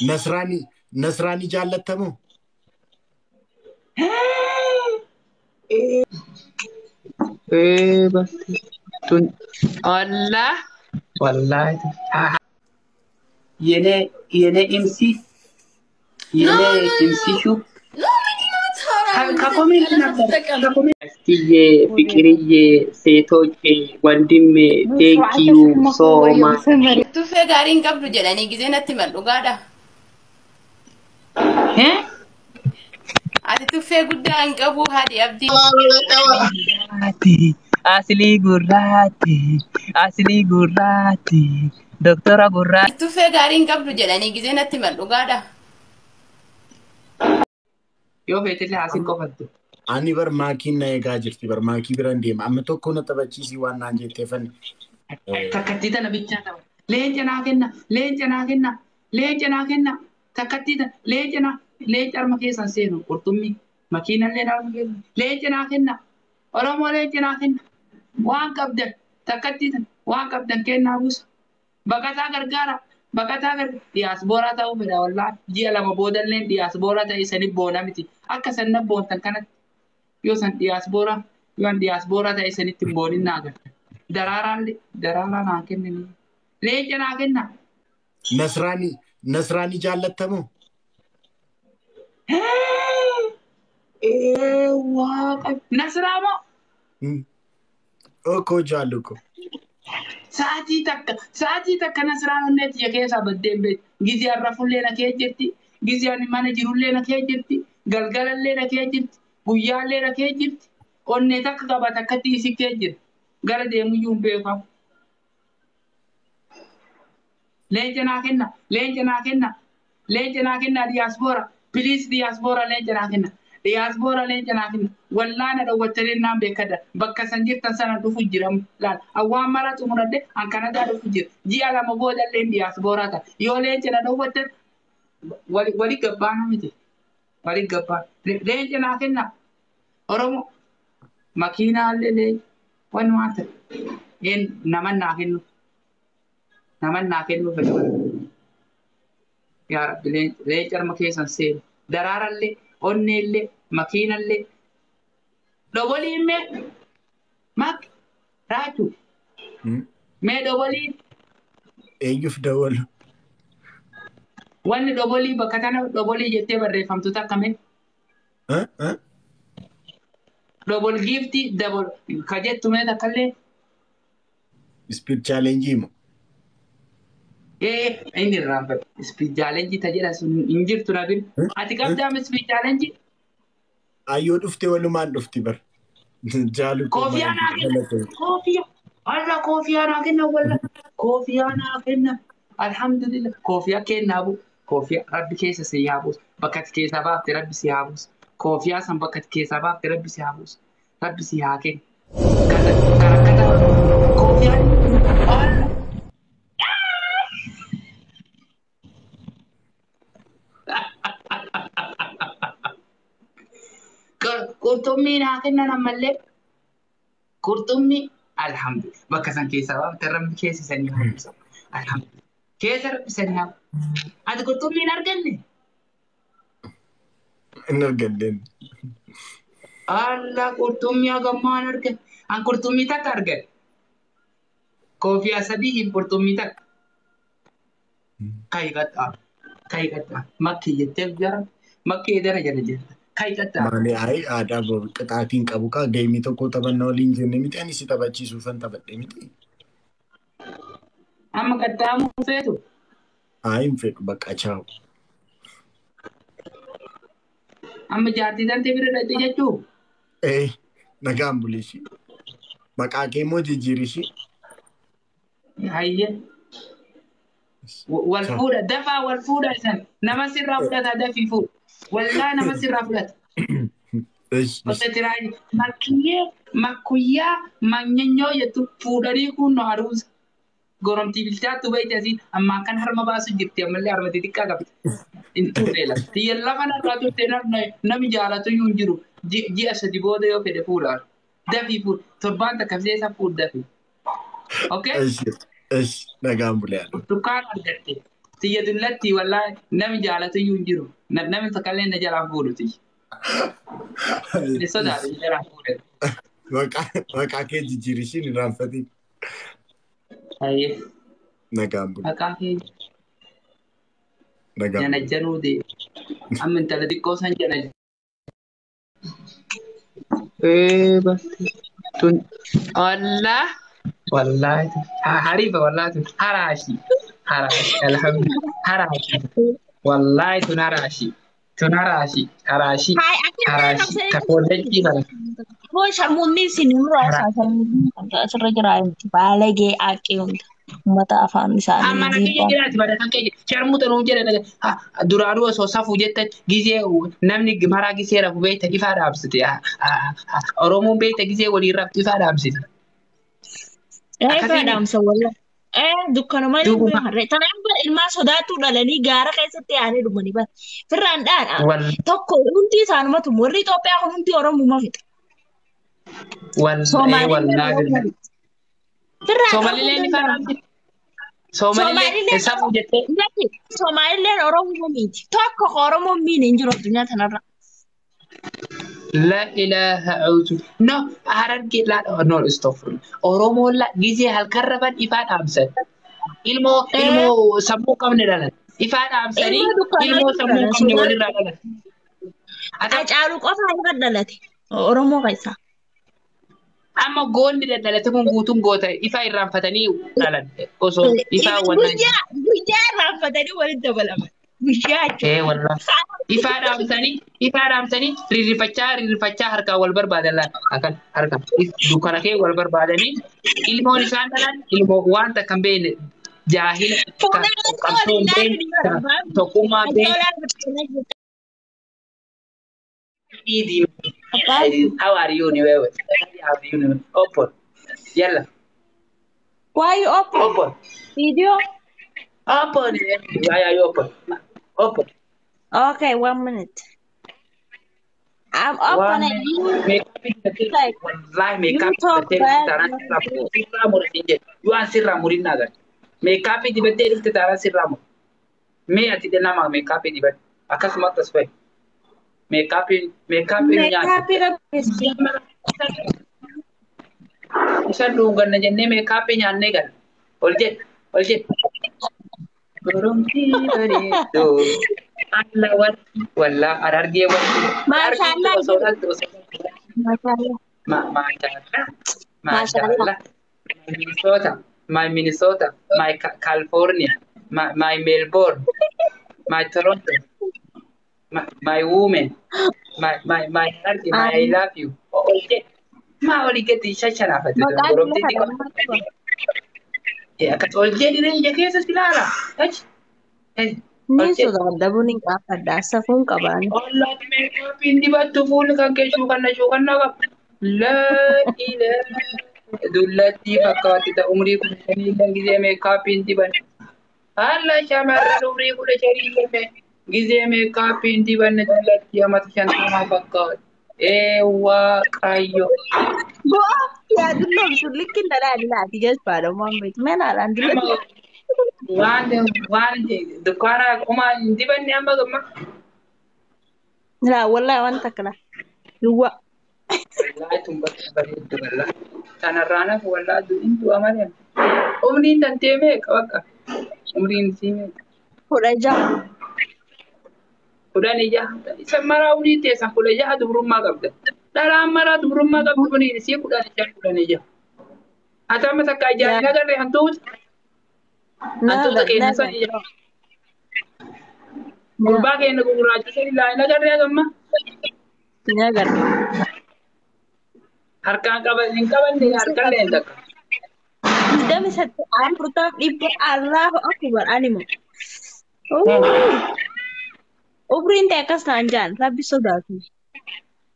Nasraanii jaallattamoo? Tun Allah wallahi የኔ የኔ ኢምሲ የኔ ኢምሲ ሹ ከኮሜንት ነበር ከኮሜንት እስቲዬ ፍቅርዬ ሴቶቼ ወንድሜ ቴንክ ዩ ሶ ማች። Tuffee gaarii hin qabdu jedhanii gisee natti himan dhugaadha. Ati tuffee guddaa hin qabu haadhi abdii. Aslii gurraatti, aslii gurraatti, doktora gurraatti. Tuffee gaarii hin qabdu jedhanii gisee natti himan dhugaadha. Yoo feetillee haasiin qofattu. Ani bar maakiin na eegaa jirti, bar maakii biran deema. Amma tokko na taphachiisii waan naan jetteefan. Takkattii tana bichaa tapha. Leenca naa kenna, leenca naa kenna, leenca naa kenna. Takkattii tana leenca naa, leenca harma keessan seenu qurxummii makiinallee harma keessan. Leenca naa kenna. Oromoo leenca naa kenna. Waan qabdan takkattii tana waan qabdan kennaa buusa. Baqataa gargaara. Baqataa gargaara. Diyaaspooraa ta'uu fedha wallaahi. Ji'a 2 boodallee diyaaspooraa ta'e saniif boona miti. Akka san na boontan kanatti yoo san diyaaspooraa yoo diyaaspooraa ta'e sanitti hin boonin naa agarta. Daraaraan daraaraa naa kennanii. Leenca naa kenna. Nasraanii jaallattamoo? Waaqa Nasraa moo? Okkoo jaallu ko. Sa'aatii takka Nasraan onnee tiyya keessaa baddee hin beektu. Gizee har'a fullee na kee jirti. Gizee ani mana jirullee na kee jirti. Galgalallee na kee jirti. Guyyaallee na kee jirti. Onnee takka qaba takkatti isi kee jira. Gara deemuyyuu hin beekamu. Leenca naa kenna. Leenca naa kenna. Leenca naa kenna diyaaspoora. Piliis diyaaspoora leenca naa kenna. Diyaaspoora leenca naa kenna. Wallaana dhowwattanii naan beekadha. Bakka san jirtan sana dhufu jira. Laal awwaan mara xumuradhe an Kanadaa dhufu jira. Ji'a 2 boodallee diyaaspooraa ta'a. Yoo leenca na dhowwattan wali gabbaana miti. Wali gabbaan. Leenca naa kenna. Oromoo makiinaallee leenca. Wanni waan ta'e. Naman naa kennu. Naman naa kennu fedha. Yaa Rabbi leenca harma keessan seenu. Daraarallee, onneellee, makiinallee. Dhoboliin mee? Mak? Raachuu? Mee dhoboliin? Eenyuuf dabalu? Wanni dhobolii bakka tana dhobolii jettee barreeffamtu takka mee? Dhobol giiftii dabol ka jettu mee takkallee? Speed challenge moo? Inni irraanfate. Speed challenge ta jedha sun hin jirtu na bira. Ati qabdaa speed challenge? Ayyoo dhuftee walumaan dhufti bar. Jaalu koo Koofiyaa naa kenna. Koofiyaa. Alla koofiyaa naa kenna walla. Koofiyaa naa kenna. Alhamdulillah. Koofiyaa kennaa bu. Koofiyaa rabbi keessa si haa buusu. Bakka ati keessaa baafte rabbi si haa buusu. Koofiyaa san bakka ati keessaa baafte rabbi si haa buusu. Rabbi si haa kennu. Karakkata koofiyaa. Alla. Qurxummii naa kennan ammallee. Qurxummii alhamdulillah. Bakka san keessaa baafte rabbi keessa sanii haa buusu. Alhamdulillah. Keessa rabbi sanii haa buusu. Ati qurxummii hin arganne? Hin arganneen. Allah qurxummii hagammaa hin arganne. An qurxummii takka argadhe. Koofiyaa 3 hin qurxummii takka. Kayi qaxxaa. Kayi qaxxaa. Makkii jettee jara. Makkii edana jala jirta. Kayi qaxxaa. Maali ayi aadaa qixaatiin qabu kaa geemii tokko taphannaa waliin jenne miti ani si taphachiisuufan taphadhe miti. Amma qaxxaamuu feetu? Ayi hin fedhu bakka chaawu. Amma jaartii tantee bira dhaqxe jechuu? Nagaan bulishi. Maqaa kee immoo jijjiirishi. Hayyee. Wal fuudha dafaa wal fuudha isan nama sirraa fudhata dafii fuudha. Wallaa nama sirraa fudhata. Qote makkiyyee makkuyyaa manyanyoo jettu fuudhanii kun nu haruusa. Goromtii bilchaattu baay'ee asiin ammaan kan harma baasu jirti ammallee harma xixiqqaa qabdi. Hin turre lafa. Xiyya lafa narraa turte nami jaalatu iyyuu hin jiru. Ji'a 3 booda yoo fedhe fuudhaan. Dafii fuudha. Torbaan takka fiseessa fuudh dafii. Okay? Esh nagaan bulee. Burtukaan argatte. Tiyya dullatti wallaahi namni jaalatu iyyuu hin jiru. Namni takkallee na jalaa fuudhu tiyya. Ni sodaatu na jalaa fuudhe. Maqaa kee jijjiiri ishiin irraanfatiin. Ayyee. Nagaan bulu. Maqaa kee Nagaan bulu. janajjanuu deema. Amma intala xiqqoo san jana. Ee basti. Tun wallah wallahi harifa wallahi tun haraashi. Haraashi alhamdulillah haraashi. Wallahi tun haraashi. Tun haraashi haraashi Hai, akka haraashi. Tafoollee kana. Boo sharmuunni isin muraasa sharmuunni asirra jira miti. Baalagee aqee hunda uummata afaan isaanii Amma na kiyya jibbaa. jiraati bada kan kiyya sharmuuta nuun jedhe duraanuu osoo safuu jettan gizee namni maraa gizee rafu beekta ifaa dhaabsite. Oromoon beekta gizee waliin raftu ifaa dhaabsite. Ifaa Akkasiin dhaamsa wallah. Dukkanuma duubuma harree. Tanaaf bara ilmaa sodaattuu dhalanii gaara keessatti yaa'anii dhumanii bara. Firraan dhaadha. wal Tokko hundi isaanumatu warri Itoophiyaa kun hundi Oromuma fixa. wal Soomaalillee wallaahi Oromuma fixa. Firraan dhahuu Soomalileen ifaa danda'an. dhaabsite. Soomalileen Soomaalilleen safuu jettee Latti Soomaalilleen Oromuma miti. Tokko ka Oromoon miine hin jiru addunyaa tanarra. La ilaha auzu. No, harargee laa no istofurla. Oromoon la gizee halkan rafan ifaa dhaamsan. Ilmoo ilmoo sammuu qabne dhalan. Ifaa dhaamsanii Ilmoo dukkanaa ilmoo sammuu dhalan. qabne walirraa dhalan. Ata Hacaaluu qofa irra dhalate Oromoo keessaa. amma goonni dadhalate kun guutuun goota ifaa irraanfatanii dhalan. Osoo ifaa wannaan. Guyyaa guyyaa irraanfatanii walitti dabalaman. Guyyaa jechuudha. Ee wallah. Ifaa dhaamsanii rirrifachaa rirrifachaa harkaan wal barbaadan laata akkan harkaan dukkana kee wal barbaadanii ilmoon isaan dhalan ilmoo waan takka hin beekne jaahila Fuula qabsoo hin beekne tokkummaa hin beekne. How are you ni wewe? How are you ni open. Yalla Why you open? Open. Video? Open. Why are you open? Open. Okay, 1 minute. I'm open and you like Wallahi you makeup talk dibattee dhufte bad. taanaan sirraa murin jedhe. Yoo an sirraa murin naa gala. Makeup dibattee dhufte taanaan sirraa mur. Mee ati nama makeup dibadhu. Akkasumas as fa'i. Makeup makeup nyaata. Makeup irra Isa dhuunganna jennee makeup nyaannee gala. Ol jedhe ol jedhe. Goromtii bareedduu. Alla wal wallaa arargee wal. Maashaallah Osoo dhaltu osoo Maashaallah. Maashaallah. Maashaallah. Maashaallah. My Minnesota, my Minnesota, my California, my Melbourne, my Toronto, my woman, my heart, my I love you. Ol jedhe. Maa olii gadi shashanaafate. Maqaan Goromtii kiyya xiqqoo. kana Akkas ol jedhi ija keessa si ilaala. Achi. Ol Ni jedhi. sodaadha buni gaafadha. Safuun qabaani. Wallahi meekaapiin dibattu fuulli kan kee shuukanna shuukanna qaba. Laa ilaaha. Dullattii fakkaatti ta'a umrii 15 illee gizee meekaappiin diban. Haala shamarran umrii 15 illee gizee meekaappiin dibanne dullattii amata 50 fakkaatti. Ee waaqayyo. Bo'aa yaa dulloomsu likki dhalaa laati jalbaadha waan beektu. Meenaadhaan dullatti. Waan waan dukkaana homaa hin dibanne amma gamma. Laa wallahi waan takka laa. Duwwaa. Wallaahi tun bakka bareeddu wallaahi. Kanarraa nafu wallaahi du'in du'a malee. Umriin tantee meeqa bakka? Umriin isii meeqa? 16. 16. Isa maraa umrii teessan 16 dubrummaa qabda. Dhalaan maraa dubrummaa qabdu umriin isii 15 16. Ati amma takka ijaan hin agarre hantuuta. Hantuuta keenya san ijaan. Gurbaa keenya gugurraacha san ilaa hin agarre agamma. Ni agarre. Harkaan qaban hin qabanne harkaan leen takka. 28 40 dhibba Allahu akbar animo. Umriin ta'e akkas naan jaan rabbi sodaatu.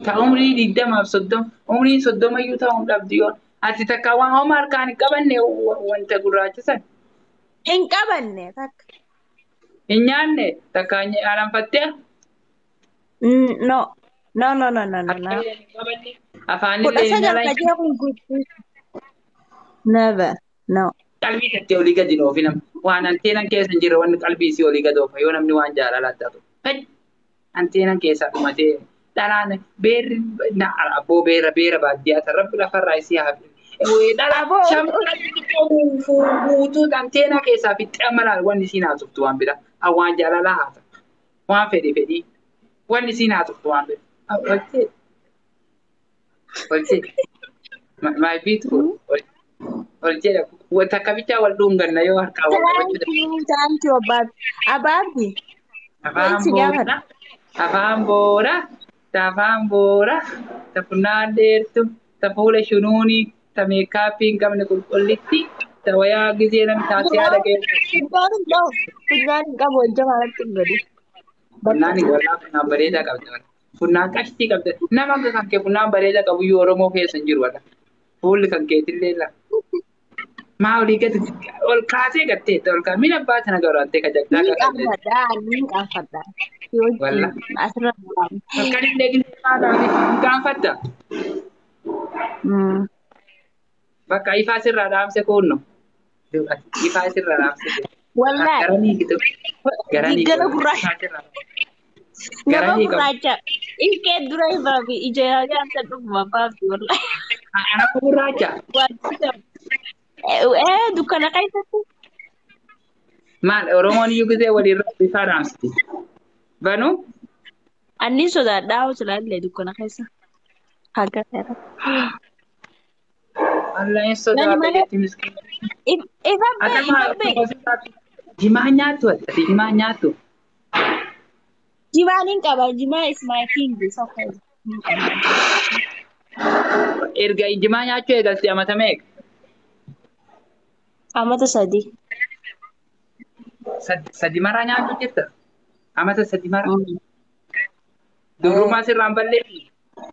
Ta umrii 20f 30 umriin 30 iyyuu ta'uu dhabdi yoo ati takka waan homaa harkaan hin qabanne wanta gurraacha san. Hin qabanne takka. Hin nyaanne takka alanfattee. No. No no no no no no. Harkaan hin qabanne Kudha afaanillee hin sagal dalagne. kajee kun guutuu. Never. No. Qalbii keetti olii gadi hin oofin amma. Waan anteenan keessa hin jirre wanni qalbii isii olii gadi oofa yoo namni waan jaalalaa taatu. Anteenan keessaa dhumatee dhalaan beerri abboo beera beera baadiyyaa san rabbi lafarraa isii haa dhala shamarran xixiqqoo guutuu anteenaa keessaa fixxee amma laal wanni isiin haasoftu waan biraa waan jaalalaa haasa waan fedhi fedhii wanni isiin haasoftu waan biraa olchee olchee my beautiful olchee takka bichaa wal dhunganna yoo harkaa wal qabachuu. Thank you, thank you, Abbaabdi. Abbaabdi. Afaan boora, afaan boora, afaan boora, ta funyaan dheertu, ta fuula shunuuni, ta meekaappii hin qabne qulqullitti, ta wayaa gizee namni taasii dhagee. Funyaan hin qabu, funyaan hin qabu, hojja maalatti hin godhi. Funyaan walaa funyaan bareedaa qabda. Funyaan qashtii qabda. Nama akka kan kee funyaan bareedaa qabu iyyuu Oromoo keessa hin jiru wala. Fuulli kan keetillee la. Maa olii gadi ol kaasee gatteetta ol kaasee mina abbaa sana garuu ka jagdaa Ni qaanfadha, ni qaanfadha. Walla. Asirra jiraam. Akkan illee gisee maa taate hin qaanfatta. Bakka ifaa sirraa dhaamse kuunno. Ifaa sirraa dhaamse. Wallaahi. Garanii gitu. Garanii. Giggala gurraacha. Nama gurraacha. Ilkee dura ifaa fi ija nyaata dhuguma baafti wallaahi. Ana gurraacha. Dukkana keessatti. Maal Oromoon iyyuu gisee walirra ifaa dhaamsiti. Banuu? Anni sodaadhaa hojiilaallee dukkana keessa. Haga seera. Allah hin sodaata jetti miskiina. Ifa bee, ifa bee. Jimaa nyaattu ati jimaa nyaattu. Jimaan hin qaba. Jimaa is my king. Okay. Erga jimaa nyaachuu eegalte amata meeqa? Amata 3. Sadi maraa nyaachuu jirta? Amata 3 mara? Dubrummaa sirraan balleeffne?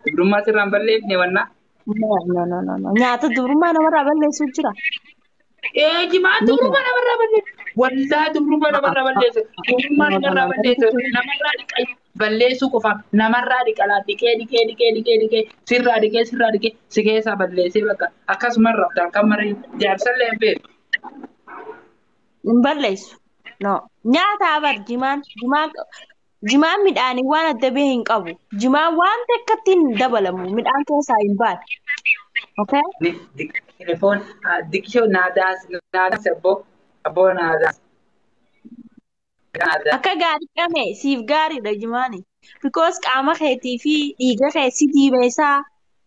Dubrummaa sirraan balleeffne wannaa? No, no, no, no, no. Nyaata dubrummaa namarraa balleessu jira. Jimaa dubrummaa namarraa balleessu. Wallaa dubrummaa namarraa balleessu. Dubrummaa namarraa balleessu. Namarraa dhiqee balleessuu qofa. Namarraa dhiqalaa dhiqee dhiqee dhiqee dhiqee dhiqee sirraa dhiqee sirraa dhiqee si keessaa balleessee bakka akkasuma raftaan kan mara jaarsallee hin beeku. Hin balleessu. No. Nyaata abar jimaan jimaan jimaan midhaanii waan adda bahee hin qabu. Jimaan waan takkatti hin dabalamu. Midhaan keessaa hin baane. Okay? Telefoon diqishoo naadaas naadaas abboo abboo naadaas. Akka gaarii qame siif gaariidha jimaani. Because qaama keetii fi dhiiga kee si diimeessaa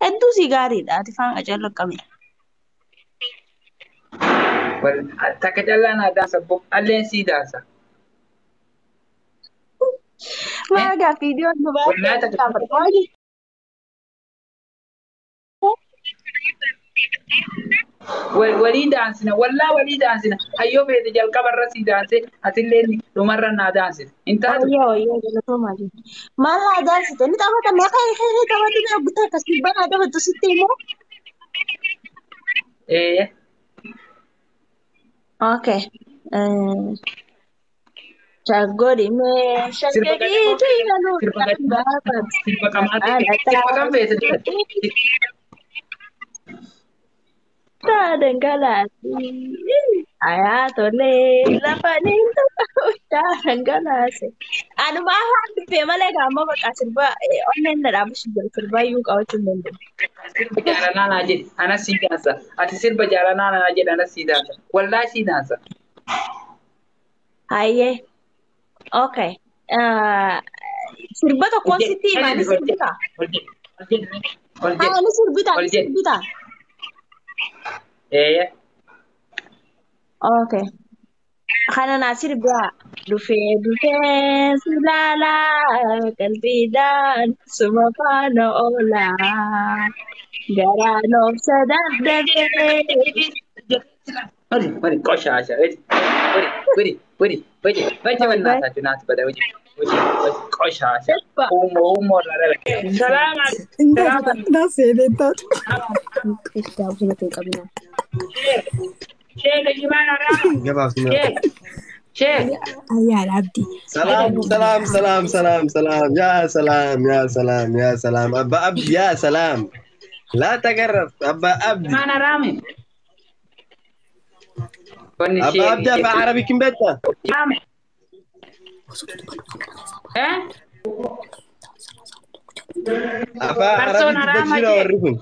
hedduu si gaariidha. Ati faan qacarra qame. Takka callaa naadaas abboo alleen sii daansa. Maal gaa viidiyoon nu baasee Walii daansina wallaa walii daansina hayyoo feete jalqabarra sii daanse atillee dhumarra naa daansite hin taatu. Wayyoo wayyoo galatoomaa jiru. Maal naa daansite ni taphata maqaa ishee taphatu jira guutaa akkasii banaa taphatu sitti immoo. Ee. Okay. Shaggori mee shaggariitu yaaluu Sirba kam feete jedhe. Dangalaasi ayaa tolee lafa ni dhangalaase. Anuma afaan dubbee malee gaama maqaa sirba onneen na dhaabbisu jira sirba iyyuu qabachuu hin danda'u. Sirba jaalalaa naa jedhe anas sii daansa. Ati sirba jaalalaa naa jedhe anas sii daansa. Wallaahi sii daansa. Hayyee. Okay. Sirba tokkoon sitti himaa ni sirbita. Haa ni sirbita ni sirbita. Ee. Okay. Kana naa sirbaa dhufee dhufee si ilaalaa qalbiidhaan suma faana oolaa garaan obsa dadhabee. Wari wari qoshaasha wari wari wari wari wari wari wannaataa naati bada wari wari wari qoshaasha uumoo uumoo irraa dhala. Salaam salaam. Sheekh Jimaan Araama. Gabaabsina. Sheekh. Ayyaana Abdii. Salaam salaam salaam salaam salaam yaa salaam yaa salaam yaa salaam Abba Abdi yaa salaam. Laa tagarraf Abba Abdi. Jimaan Araame. Wanni Abbaa Abdii afaan Arabii kin beektaa? Eh? Afaan Farsoon Arabii haraama dubbachuu jira jee. warri kun.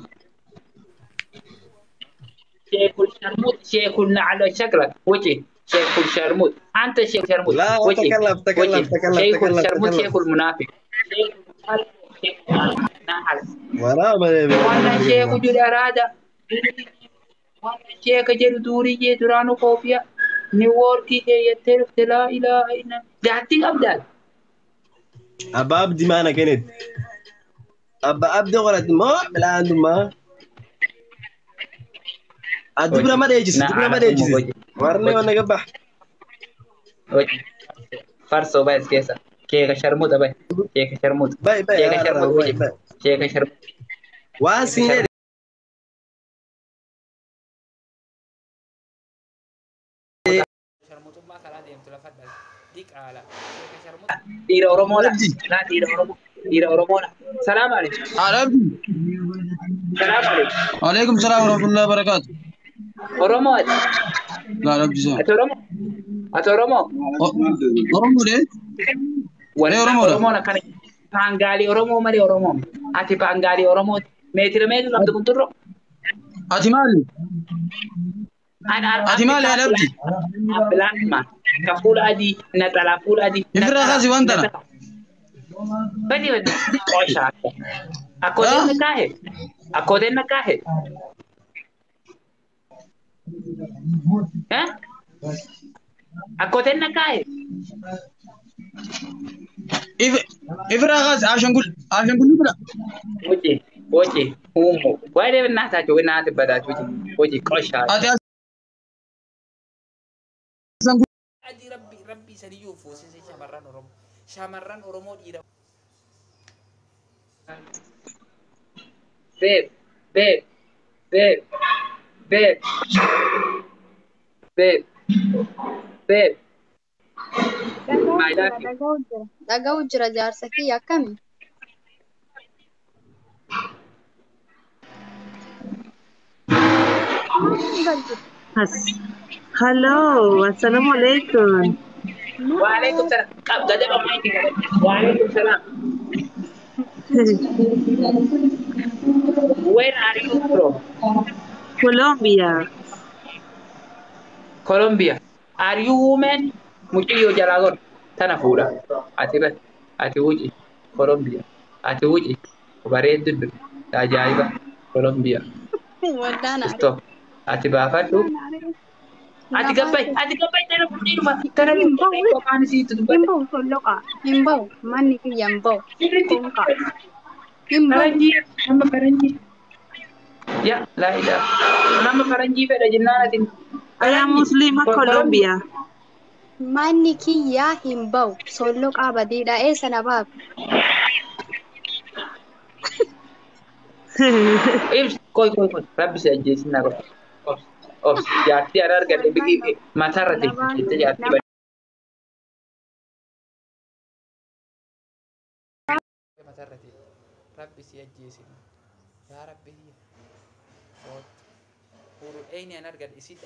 شيخ الشرموط شيخ النعل شكلك وجه شيخ الشرموط انت شيخ الشرموط لا وجه تكلم تكلم وجه تكلم شيخ تكلم الشرموط تكلم. شيخ المنافق شيخ الخلق، شيخ النعل Waraaba وانا شيخ جل أرادة وانا شيخ جل دوري درانو كوفيا نيويوركي يترك لا إله إلا جاتي أبدال Abbaa Abdii maana kennet? Abbaa Abdii qoratti moo bilaantummaa? Dubra ma dheechisi dubra ma dheechisi. Warri wanna gabba. فرسو بس كيسا شيخ شرموط أبي شيخ شرموط Bai bai شيخ شرموط bai وجه bai. شيخ شرموط Waan siin Sharmuutummaa karaa deemtu lafa diqaala. Dhiira Oromoodha. Laa dhiira Oromoo. Dhiira Oromoodha. Salaam alaikum. Abdi. Salaam alaikum. Alaikum salam wa rahmatullahi wa barakatuh. Oromoo ati. La Abdi sa. Ati Oromoo. Ati Oromoo. Oromo de? Wallah Oromoodha. Oromoon akkana. Paangaalii Oromoo malee Oromoo. Ati paangaalii Oromooti. Meetira meetu qabdu kunturro? Ati maali? Ati maali haadha Abdi? Black man. Ka fuula adii, naxalaa fuula adii. Ifirraa kaasi waan tana. Badi badi. Qooshaa. Akkooteen na kaahe. Akkooteen na kaahe. Eh? Akkooteen na kaahe. Ifirraa kaasi ashangul bira. Wuce, wuce, humo. Wai dai እናታችሁ እናት በላችሁ ውጪ, ውጪ, ቆሻ. Ati ashangul. Adii rabbi rabbi sadiyyuu fuusise shamarran Oromoo. Shamarran Oromoo dhiira. Babe, babe, babe, babe, babe, babe. My love you. Dhaga'u jira jaarsa kiyya akkami? Hello, assalamu alaikum. Waalaikum salam. Qab gadaba maayikii qabadhe. Waalaikum salam. Where are you from? Colombia. Colombia. Are you woman? Mucayyoo jalaa gor. Tana fuudha. Ati bas. Ati wuci. Colombia. Ati wuci. Bareeddu ajaa'iba. Colombia. Waldaan Stop. Ati baafadhu. Ati gabbai. Ati gabbai tana fuudhee dhuma. Tana fuudhee afaan isiitti Hin dubbata. bahu solloqa. Hin bahu. Manni kiyya hin bahu. Sirriitti. Konka. Hin bahu. Faranjii. Nama faranjii. Ya laa ilaaha. Nama faranjii fedha jennaan ati. I am Muslima Colombia. Manni kiyya hin bahu. Solloqaa badiidha. Eessa na baafu? Ibs koi koi koi rabbi si ajjeesin na godhe. Obs obs jaartii ara argadhe biqii mataarra teessee jette jaartii bade. Mataarra teessee rabbi si ajjeesin yaa rabbi. Huuru dheyni an argadhe isii.